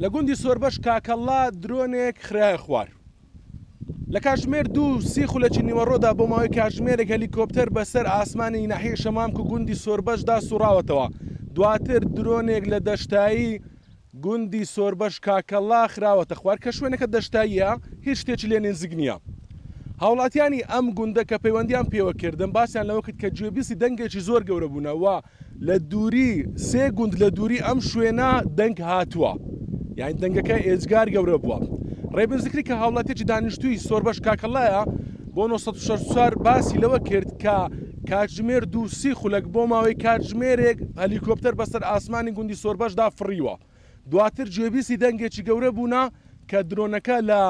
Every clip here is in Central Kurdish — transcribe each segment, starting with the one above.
لە گوندی سۆربەش کاکەڵڵا درۆنێک خرایە خوار. لە کاتژمێر دوو سی خولەکی نیوەڕۆدا بۆ ماوەی کاتژمێرێک هەلیکۆپتەر بەسەر ئاسمانی ناحیەی شەمامک و گوندی سۆربەشدا سوڕاوەتەوە، دواتر درۆنێک لە دەشتایی گوندی سۆربەش کاکەڵا خراوەتە خوار کە شوێنەکە دەشتاییە هیچ شتێکی لێ نزیک نییە. هاوڵاتیانی ئەم گوندە کە پەیوەندیان پێوە کردم باسیان لەوە کرد کە گوێبیستی دەنگێکی زۆر گەورە بوونە و لە دووری سێ گوند لە دووری ئەم شوێنە دەنگ هاتووە یانی دەنگەکە ئێجگار گەورە بووە. ڕێبین زکری کە هاوڵاتیەکی دانیشتووی سۆربەش کاکەڵایە بۆ 964 باسی لەوە کرد کە کاتژمێر دوو سی خولەک بۆ ماوەی کاتژمێرێک هەلیکۆپتەر بەسەر ئاسمانی گوندی سۆربەشدا فڕیوە دواتر گوێبیستی دەنگێکی گەورە بوونە کە درۆنەکە لە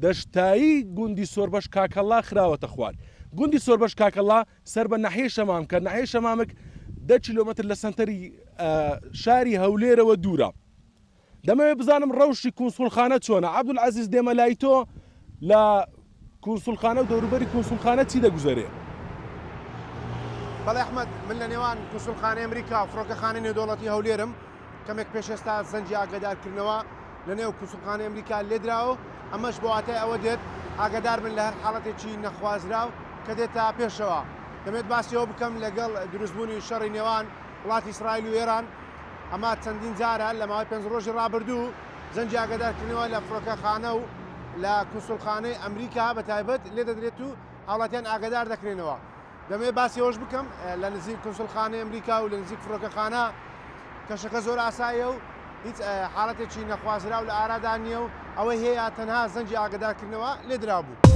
دەشتایی گوندی سۆربەش کاکەڵا خراوەتە خوار. گوندی سۆربەش کاکەڵا سەر بە ناحیەی شەمامکە، ناحیەی شەمامک دە کیلۆمەتر لە سەنتەری شاری هەولێرەوە دوورە. دەمەوێت بزانم ڕەوشی کونسوڵخانە چۆنە؟ عەبدولعەزیز دێمە لای تۆ لە کونسوڵخانە و دەوروبەری کونسوڵخانە چی دەگوزەرێ؟ بەڵێ ئەحمەد، من لە نێوان کونسوڵخانەی ئەمریکا و فڕۆکەخانەی نێودەوڵەتی هەولێرم، کەمێک پێش ئێستا زەنگی ئاگادارکردنەوە لە نێو کونسوڵخانەی ئەمریکا لێدراوە و ئەمەش بە واتای ئەوە دێت ئاگاداربن لە هەر حاڵەتێکی نەخوازراو کە دێتە پێشەوە. دەمێت باسی ئەوە بکەم لەگەڵ دروستبوونی شەڕی نێوان وڵاتی ئیسرائیل و ئێران ئەمە چەندین جارە لە ماوەی پێنج ڕۆژی ڕابردوو زەنگی ئاگادارکردنەوە لە فڕۆکەخانە و لە کونسوڵخانەی ئەمریکا بە تایبەت لێدەدرێت و هاوڵاتیان ئاگادار دەکرێنەوە. دەمەوێت باسی ئەوەش بکەم لە نزیک کونسوڵخانەی ئەمریکا و لە نزیک فڕۆکەخانە کەشەکە زۆر ئاساییە و هیچ حاڵەتێکی نەخوازراو لە ئارادا نییە و ئەوەی هەیە تەنها زەنگی ئاگادارکردنەوە لێدرابوو.